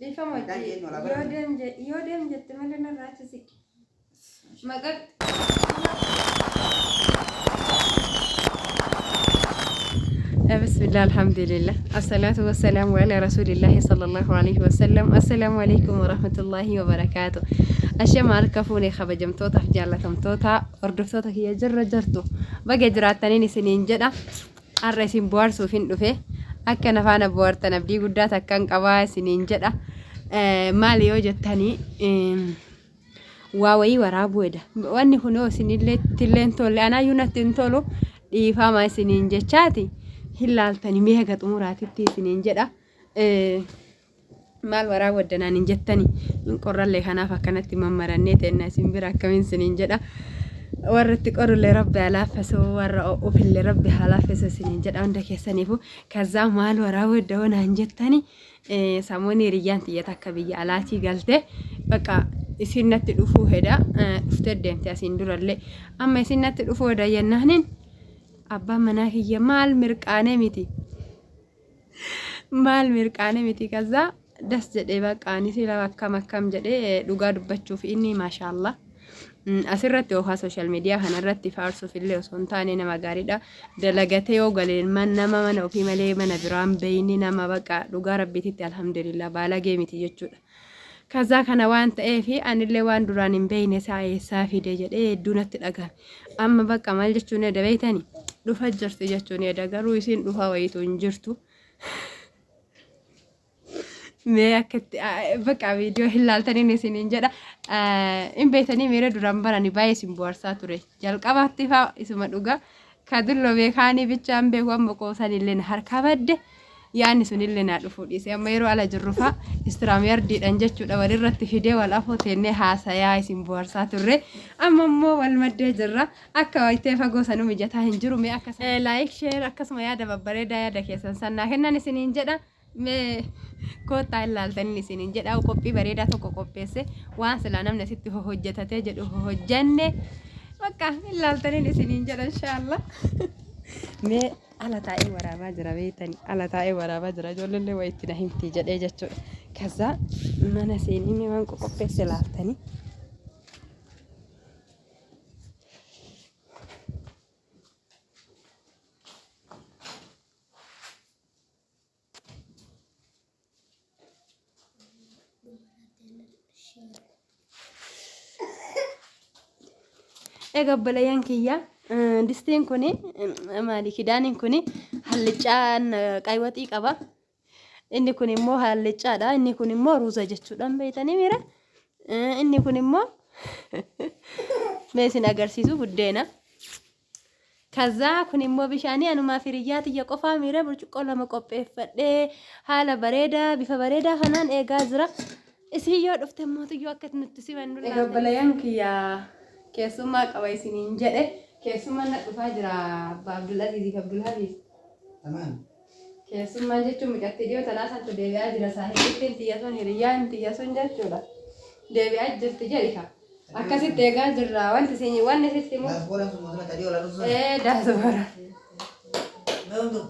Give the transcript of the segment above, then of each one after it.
Dhiifama Maqaan hojii keenya walaa yoo baranne. deem yoo deem jette malee narraa achi siqi. Maqaa Bismillah, alhamdulillah, assalatu wassalamu ala rasulillahi sallallahu alaihi wasallam. Assalamu alaikum warahmatullahi wabarakatuh. Ashama harka fuune kabajamtootaaf jaallatamtoota hordoftoota kiyya jirra jirtu baga jiraattaniin isiniin jedha. Har'a isin bohaarsuufin dhufe. Akka na faana bohaartan abdii guddaa takkan qabaa isiniin jedha. Maali yoo jettanii waa wayii waraabuu eda. Wanni kun yoo isinillee ittillee hin tolle anaayyuu natti hin tolu dhiifama isiniin jechaati hin laaltani mee haga xumuraatitti isiniin jedha. Maal waraabuu naan hin jettani hin qorrallee kanaaf akkanatti mammarannee teenna isin bira akkamiin isiniin jedha. Warra itti qorullee rabbi haa laaffisu warra ofillee rabbi haa laaffisu isiniin jedha hunda keessaniifu. Kazaa maal waraabuu edda naan jettani samoonni hiriyyaan tiyya takka biyya alaatii galte bakka isin natti dhufuu heda dhuftee deemte asiin durallee amma isin natti dhufuu heda jennaanin abbaan manaa kiyya maal mirqaanee miti. Maal mirqaane miti kazaa das jedhee bakka ani sila akkam akkam jedhee dhugaa dubbachuuf inni maashaallah. Asirratti yookaan sooshaal miidiyaa kanarratti faarsuuf illee osoo hin taane nama gaariidha. Dalagatee yoo galee nama mana ofii malee mana biraan beeyni nama baqa dhugaa rabbiititti alhamdulillah baalagee miti jechuudha. Kazaa kana waan ta'eef anillee waan duraan hin beeyne isaa eessaa fide jedhee hedduu natti dhagahame. Amma bakka maal jechuun eda beeytani dhufa jirti jechuun eda garuu isiin dhufa wayiitu hin jirtu. Mee akkatti bakka viidiyoo hin laaltaniin isiniin jedha. Hin beektanii miira duraan barani baay'ee isin bohaarsaa ture. Jalqabaatti faa isuma dhugaa. Ka dullome kaanii bichaan beeku amma qoosan illee na harkaa badde. Yaanni sun illee naa dhufuu dhiise. Amma yeroo ala jirru faa istiraamiyardiidhaan jechuudha walirratti fidee wal afoo teennee haasayaa isin bohaarsaa turre. Amma immoo wal maddee jirra. Akka wayitee fagoo sanuu mijataa hin jiru. Mee akka laayik sheer akkasuma yaada babbareedaa yaada keessan sannaa kennan isiniin jedha. Mee koottaa ilaaltaniin isiniin jedha. Qophii bareedaa tokko qopheesse waan silaa namni asitti hojjetatee jedhu hojjenne bakka ilaaltaniin isiniin jedha inshaallah. Mee ala taa'ee waraabaa jira beektani ala taa'ee waraabaa jira ijoolleen waa itti na himti jedhee jechuudha. Kaza mana seenee mee waan qopheesse laaltanii. Egaa obboleeyyan kiyya distiin kun maali kidaaniin kun hallichaan qaywaxii qaba. Inni kun immoo halliccaadha. Inni kun immoo ruuza jechuudha. Beektanii miira? Inni kun immoo mee isin agarsiisu buddeena. Kazaa kun immoo bishaanii anumaaf hiriyyaa tiyya qofaa miira burcuqqoo lama qopheeffadhee haala bareedaa bifa bareedaa kanaan eegaa jira. Isin yoo dhufte immoo tiyyoo akka nutti simannu laata. Egaa obboleeyyan kiyya keessummaa qaba isiniin jedhe keessummaan na dhufaa jira abbaa Abdulaziz fi Abdulhafiz. Tamaan. Keessummaan jechuun mucattii dhiyoo tanaa santu deebi'aa jira saahibittiin tiyya sun hiriyyaan tiyya sun jechuudha. Deebi'aa jirti jedhi ka. Akkasitti eegaa jirra wanti isin wanni sitti himu. Daasbooraan sun mootummaa tadii olaa dhufsun. Ee daasboora. Mee hunduu.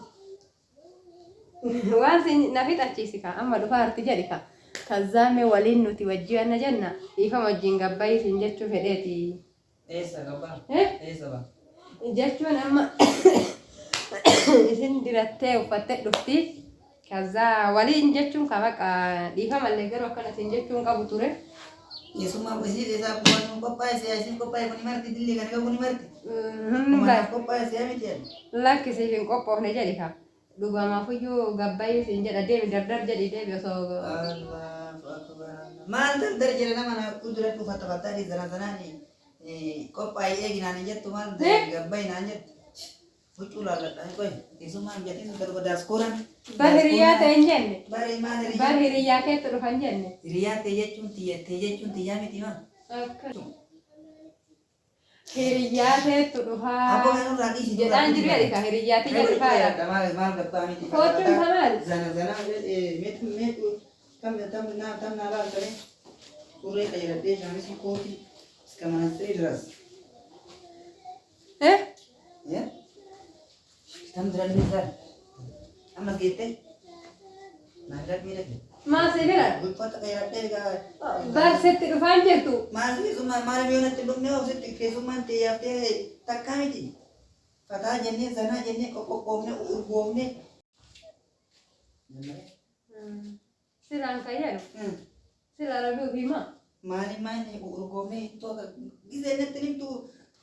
Waan sin na fixachiisi ka amma dhufaa arti jedhi ka. Kazzaa mee waliin nuti wajjii wanna jenna dhiifama wajjin gabbayii sin jechuu fedheeti. Eessa gabbaa? Eh? Eessa ba? Jechuun amma isin dirattee uffattee dhufti. Kazzaa waliin jechuun ka baqa dhiifamallee garuu akkana sin jechuun qabu ture. Keessummaa isii isaa waan qophaa'e si'a isiin qophaa'e kuni marti dillee kana qabu kuni marti. Hunni Manaaf qophaa'e si'a miti jedhe. Lakkisiif hin qophoofne jedhi ka. Dhugamafuyyuu gabbayii siin jedha deemi dardar jedhi deemi osoo. Allahu akbar. Maal dardar jedhe nama na dura dhufa tafattari zana zanaani qophaa'e eegi naan hin jettu maal gabbayi naan jettu. Huccuu laalladha qoy keessummaa hin jettin darba daaskooraan. Bar hiriyaa ta'e hin jenne. Bare maal Bar hiriyaa? hiriyaa keetti dhufa hin jenne. Hiriyaa ta'e jechuun tiyya ta'e jechuun tiyyaa miti maa? Akka hiriyaa keettu dhufaa. Abboo kan irraa dhiisi Jedhaan jiru jedhi ka hiriyaa tiyya dhufaa jedha. Maal maal gabbaa miti. Koochuun ta maali? Zana zana meetu meetu tam tam naa tam naa laaltame surree qayyaradhee shaamisii kootii iska manastirii diras. Eh? Ya? Tam dura ni zan. Amma geette. Naa filadhu miidhagde. Maal si filadhu? Uffata dheeradhee egaa. Bar sitti dhufaan jirtu. Maal keessummaa maal yoo natti dhufne hoo sitti keessummaan ta'e yaaftee takkaa miti. Fataa jennee zanaa jennee qoqqoqqoofne urgoofne. Silaan kan jedhu. Sila rabii ofii maa? Maali maali urgoofne ittoo gisee natti nimtu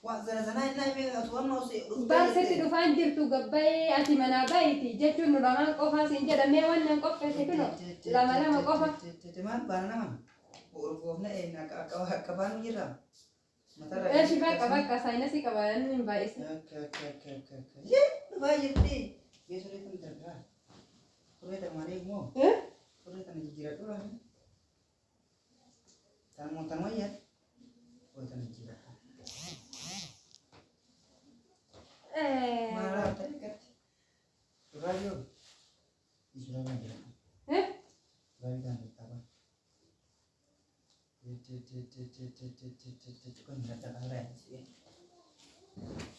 waan zana zanaa innaa himee osoo amma osoo dhuftee Bar sitti jettee. dhufaan jirtu gabbayee ati manaa bahiiti jechuun nu lamaan qofaa siin jedha mee wannan qopheesse kunoo lama lama qofa. Maal baana nama urgoofne akka akka baanu jirra. Matarra. Eshi bakka bakka saayinasii qaba inni hin baay'isin. Akka akka akka akka akka. Yee dhufaa jirti. Mee suree tan darbaa. Suree tan malee immoo. Suree tan jijjiiradhu laata. Tan moo tan wayyaa. Suree tan jijjiiradhu. Maal laata akkatti. Suuraa yoo. Suuraa kan jedhamu. Suuraa kan jedhamu.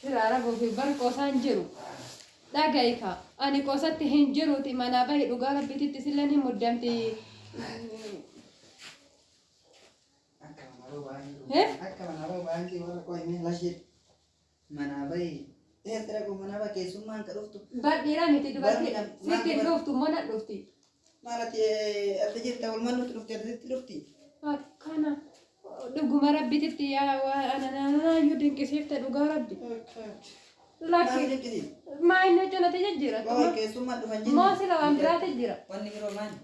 Sila arabuu fi bar qosaan jiru. Dhaga'i kaa ani qosatti hin jiruuti manaa bahi dhugaa rabbiititti silleen hin muddamti. Manaa bahi. Eessa dhaqu manaa bahi keessummaan ka dhuftu. Bar dhiiraa miti dubartii sitti hin dhuftu immoo nan dhufti. Maal ati adda jirta olmaan nutti dhufti addatti dhufti. Akkana dhuguma rabbititti yaa waa ananaayyuu dinqisiifte dhugaa rabbi. Maal Lakki dinqisiif? maa inni huccuu natti jijjiirattu Waa moo keessummaan dhufan jenne. moo sila waan biraati jira. Wanni biroo maali?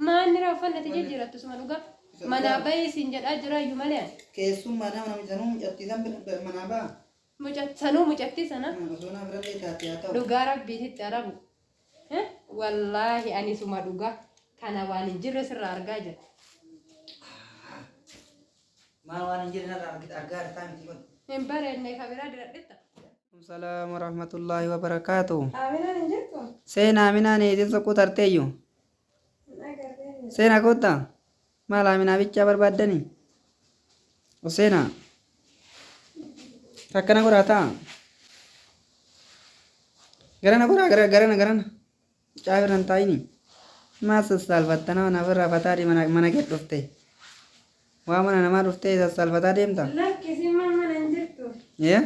Maa inni uffanna itti jijjiirattu suma dhugaa. Manaa bahii siin jedhaa jira iyyuu malee ani. Keessummaa nama namni sanuu mucattii san bira manaa ba'a. Sanuu mucattii sana Osoo naa birallee taate haa ta'u. dhugaa rabbiititti arabu. Wallaahi ani suma dhugaa kana waan hin jirre sirraa argaa jira. Maal waan hin jirre narraa argaa jirtaa miti kun. Hin bareedne ka biraa diradhetta. Salaam warahmatullaahi wabarakaatu. Aminaan hin jirtu? Seenaa Aminaan eetiin soquu tarteeyyu. Seenaa koottaa. Maal Aminaa bichaa barbaaddani? Seenaa. Akkana godhaa ta'a. Garana godhaa gara garana garana. Mucaa bira hin taa'ini. Maal sassaalfatta nama nafarraa fataa mana mana kee dhufte. Waa mana namaa dhuftee sassaalfataa deemta. Lakki isin mana hin jirtu. Ee?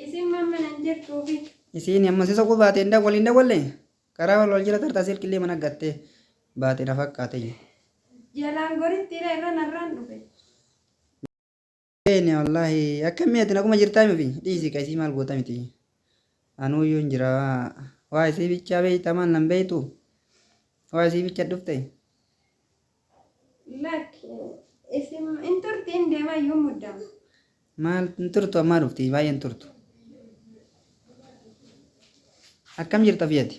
Isin mana hin jirtuufi. Isiin amma si soquu baate hin dawwal hin dawwalle. Karaa wal wal jala tartaa silkillee mana gattee baate na fakkaate. Jalaan goritti irra narraan dhufe. Beene wallaahi akkamii ati naguma jirtaa miti dhiisi ka isii maal goota miti anuu iyyuu hin jira waa isii bichaa beeyta maal nan beeytu waa isii bicha dhufte Lakki isin hin turti hin deemaa iyyuu muddama. Maal hin turtu ammaa dhufti baay'ee hin turtu akkam jirta fiyati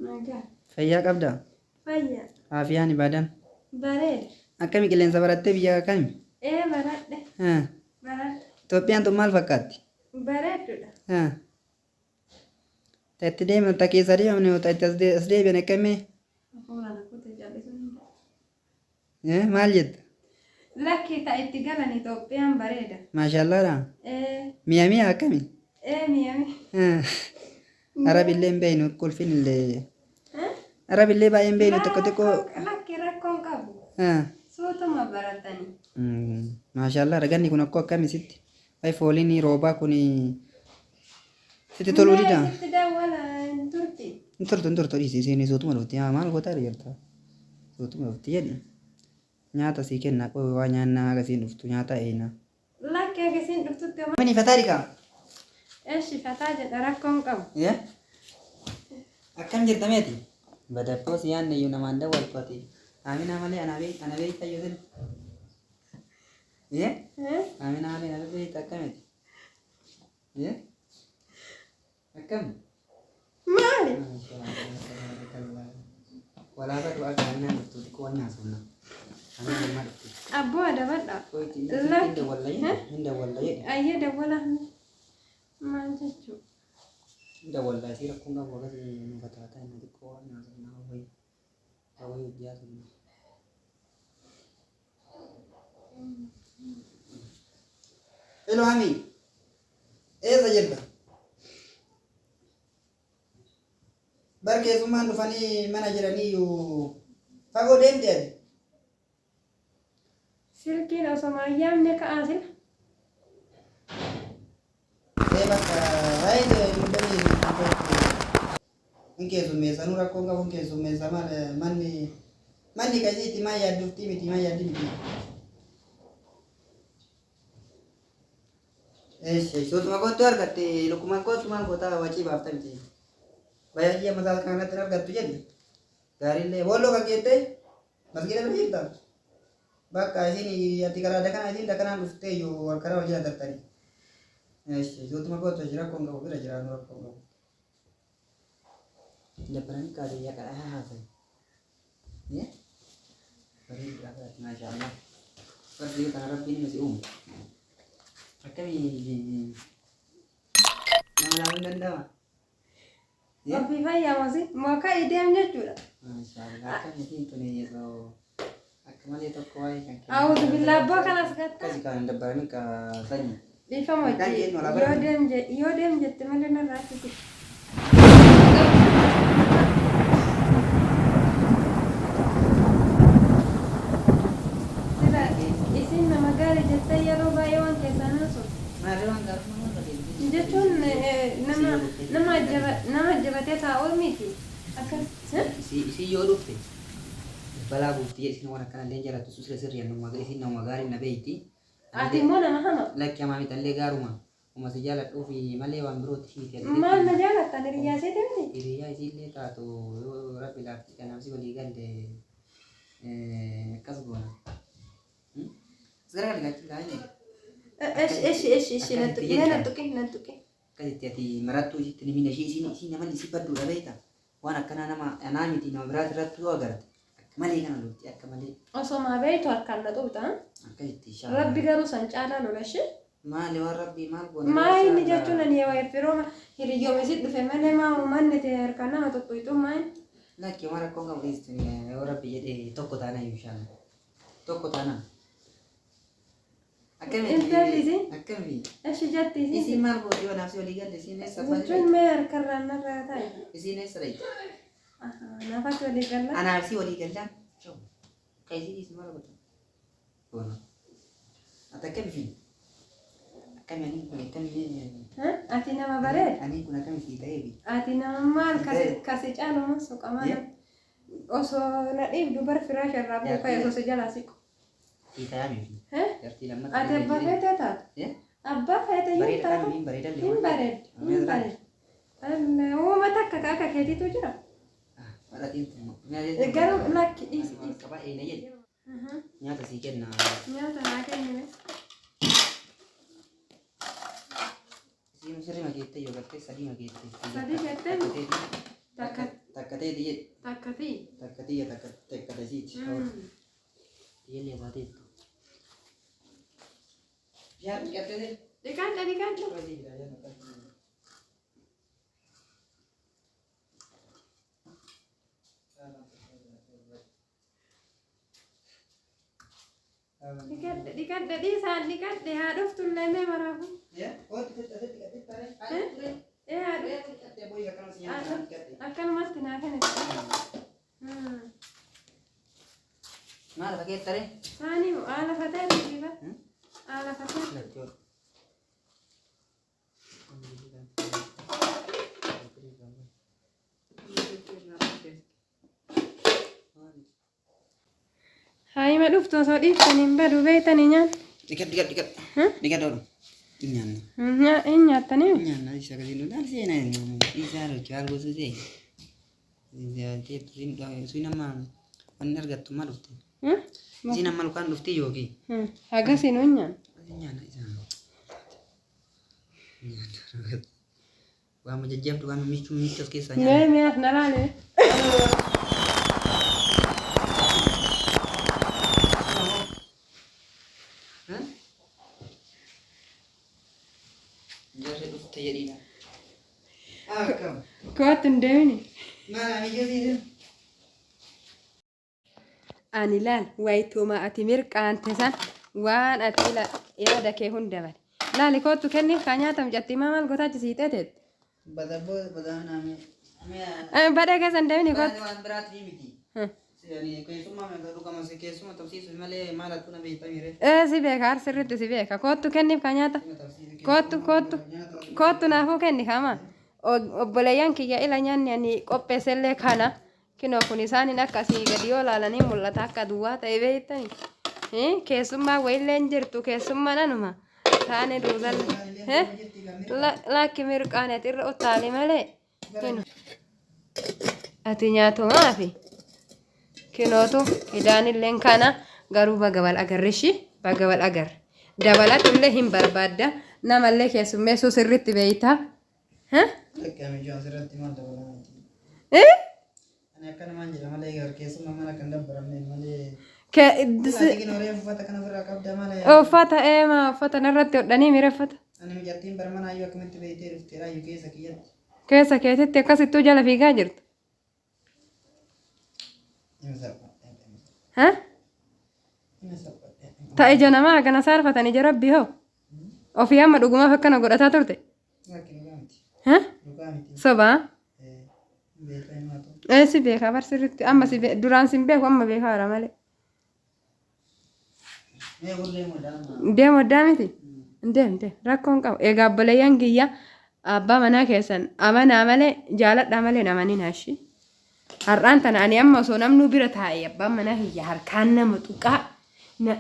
Nagaa. Fayyaa qabda? Fayyaa. Aafiyaan ibaadaan? Bareeda. Akkami qilleensa barattee biyya kami? Ee baradhe. Baradhe. Itoophiyaan tun maal fakkaatti? Bareeddudha. Ta itti deeman ta keessa deemamne ta itti as deebi'an akkamii? Hafuura na kute callisuun. Maal jetta? Lakki ta itti galan Itoophiyaan bareeda. Maashaallaadha. Ee. Mi'a mi'a akkami? Ee mi'a mi'a. Arabillee hin beeknu kolfin illee. Arabillee baay'ee hin beeknu tokko tokko. Lakki rakkoon qabu. Suutuma baratanii. Maashaallah ganni kun akkoo akkami sitti? Ay fooliin roobaa kun sitti toluu dida? Sitti dawwala hin turti. Hin turtu hin turtu dhiisi isiin suutuma dhufti. Maal gootaa jirta? Suutuma dhufti jedhi. Nyaata sii kenna qoy waa nyaannaa haga isiin dhuftu nyaata eeyna. Lakki haga isiin dhuftutti homaa. Mini fataa dhiqaa. Eshi fataa jedha rakkoon qabu. Yee. Akkam jirta meeti? Badabboo si yaanne iyyuu namaan dawwaltu ati. Aminaa malee ana beeyta iyyuu sin. Yee. Aminaa malee ana beeyta akkamiti? Yee. Akkam? Maali? Walaabaa du'aa kan aminaan dhuftu xiqqoo wanni haasofna. Aminaan ammaa dhufti. Abboo adabadha. Qoyti hin dawwalla jedhe. Hin dawwalla jedhe. Ayyee dawwala. Maal jechuu? Hin dawwalla isii rakkoon qabu akkasii nu fataataa inni xiqqoo wanni haasofna wayii. Wayii hojii haasofna. Hello Ami. Eessa jirta? Bar keessummaan dhufanii mana jiraniyyuu Fagoo deemte ati. Silkiin osoma hin yaamne ka'aa sila. Ee bakka waa'ee dubbanni hin keessummeessa nu rakkoon qabu hin keessummeessa maal manni manni kasiitti maa yaadduftii miti maa yaaddi miti. Eessi sootuma kootu argatte lukkuma kootu maal goota wacii baafta miti. Bayaajii amma saal kanatti hin argattu jedhi. Gaariillee boolloo kan geette masgiida bira jirta. Bakka isin ati karaa dakanaa isin dakanaan dhuftee iyyuu wal karaa wal jala tartani. Eessi sootuma kootu rakkoon qabu bira jira nu rakkoon qabu. Dabbalanii kaasee yaa kadhaa haasayi. Bareedu dhaabatti maashaallah. Fardi kana rabbiin nu si uume. Akkamii nama laaluun danda'ama? Ofii fayyamasi moo ka'i deem jechuudha. Maashaallah akkamitiin tuni yeroo akka malee tokko waa'ee kan Awuzu billaa abboo kanas gatta. Akkasi kan dabbalanii ka sanyi. Dhiifama Maqaan hojii keenya walaa yoo barame. deem yoo deem jette malee narraa achitti. Sila isin nama gaarii jettee yeroo baay'ee waan keessaan haasoftu. Maarree waan gaarummaa maal badeetti? Jechuun nama nama jaba nama jabatee taa'uu miti. Akkas. Isii yoo dhufte balaa buufti jedhi isin waan akkana illee jaalattu sirri sirri isin nama gaarii na beeyti. Ati immoo nama hama. Lakki hamaa miti illee gaaruma. Uma si jaaladhuufi malee waan birootti miti. Maal na jaalattan hiriyyaa isiiti miti? Hiriyyaa isiillee taatu yoo rabbi laafti kanaaf si walii galle akkas goona. As gara galgachi laayee. Eshi eshi eshi eshi na tuqi na tuqi na tuqi. Akkasitti ati marattuu isitti ni miidha. Ishii isiin namalli isii badduudha beekta. Waan akkanaa nama anaa miti nama biraati irratti yoo agarte akka malee kana lolti akka malee. Osoo maa beektu harkaan na tuqxa. Akkasitti inshallah. Rabbi garuu san caalaa lola ishee. Maali waan rabbii maal goona? Maa inni jechuun ani yoo firooma hiriyyooma isit dhufe malee maa uummanni ta'e harkaan nama tuttuqxu maa inni. Lakki waan rakkoon qabu dhiistu yoo rabbi jedhe tokko taana inshallah. Tokko taana. Intalli isin? Akkami? Eshi jetti Isin isin. maal gooti yoo naaf si walii galle isin eessa Jechuun mee harkarraan narraa taa'e. Isin eessa dhayte? Naafatti walii galla. Anaaf si walii gallaan. Ka isii dhiisi maal goota? Goona. Ati akkami fi? Akkami ani kun akkami? Ati nama bareeda. Ani kun akkami sii ta'ee fi? Ati nama maal kasi caaluma soqamaa. Osoo na dhiibdu bar firaasha irraa buufee osoo si jalaa siqu. Sii ta'aa miti. Jartii lammataa. Ati abbaa feetee taatu. Abbaa feete yoo Bareeda taatu. kan hin bareedalle. Hin bareeddu. Hin bareeddu. Uummata akka akka keetiitu jira. Garuu lakki dhiisi dhiisi. Qabaa eena jedhe. Nyaata sii kenna. Nyaata naa kennime. Isiin sirrii makeettee yoo gartee sadii makeettee. Sadii jettee? Takka Takka ta'eeti jedhe. takka ti'i. Takka tiyya takka takka ta'isiiti. Tiyyallee baateettu. Bishaan dhiqattee Dhiqadhe dhiqadhe. Dhiqadhe dhiqadhe dhiisaan dhiqadhe haa dhuftullee mee maraafu. Ee haa dhuftu. Akkanumatti naa kennite. Maal fageettare? Saanii haala fatee dhiiba. Haala fatee. Haayima dhuftu osoo dhiiftan hin badu beektanii nyaan. Dhiqadhu dhiqadhu dhiqadhu. Dhiqadhu oolu. Nyaanna. Hin nyaattanii? Nyaanna isa akkasiin nu dhaal seenaa isaa rocha haal gosa see. Suun amma wanni argattu maal dhufte? Isiin amma lukaan dhufti yookiin? Hagas hin nyaan. Nyaanna isaa. Nyaanna. Waan jajjabdu waan michuu michuu of keessaa nyaanna. Mee mee as na laale. Jarri dhufte jedhiidha. Akkam. Kootu hin deemini. Maal ani jedhiidha? Ani laal wayituma ati mirqaante san waan ati ila yaada kee hunda bade. Laali kootu kenniif kaa nyaata mucattii maa maal gootaa achi siixee teette. Badaboo badaan ame. Badhee keessa hin deemini kootu. Waan biraatti miti. Keessummaa dhugama keessuma tabsiisu malee maal attu na beekta miire. Ee si beeka har sirriitti si beeka. Koottu kenniif ka nyaata. Koottu koottu koottu naafuu kenni kama. Obboleeyyan kiyya ila nyaanni ani qopheessellee kana. Kinoo kun isaaniin akka asii gadi yoo laalanii mul'ata akka duwwaa ta'e beektani. Keessummaa wayillee hin jirtu keessummaan anuma. Taane ruuzalla. Lakki mirqaaneet irra utaali malee. Kino. Ati nyaatumaafi kinootu idaanilleen kana garuu baga wal agarre ishii baga wal agarre. Dabalatullee hin barbaadda namallee keessummeessuu sirriitti beeyta. Heh? Lakki ani ijoo asirratti maal dabalaa miti. Eh? Ani akkanumaan jedha malee keessummaa mana kan dabbaramne malee. Ke- Ati kinoo reefu uffata kana ofirraa qabda malee. Uffata eema uffata narratti hodhanii mireeffata. Ani mucattiin bar mana ayyuu akkamitti beektee dhufte raayyuu keessa kiyyatti. Keessa keetitti akkasittuu jala fiigaa jirtu. Ima salphadhe. Ha? Ima salphadhe. Ta ija namaa kana saarfatan ija rabbii hoo? Ofii amma dhugumaaf akkana godhataa turte? Lakki dhugaa miti. Ha? Dhugaa miti. Sobaa? Beekaa himaatu. Ee si beekaa bar sirriitti amma si duraan sin beeku amma beekaa jira malee. Mee gurree modaa. Deem oddaa miti? Deem deem rakkoon qabu. Egaa obboleeyyan kiyya abbaa manaa keessan amanaa malee jaaladhaa malee hin amaninaa ishii. Har'aan tana ani amma osoo namnuu bira taa'e abbaan manaa kiyya harkaan nama tuqaa na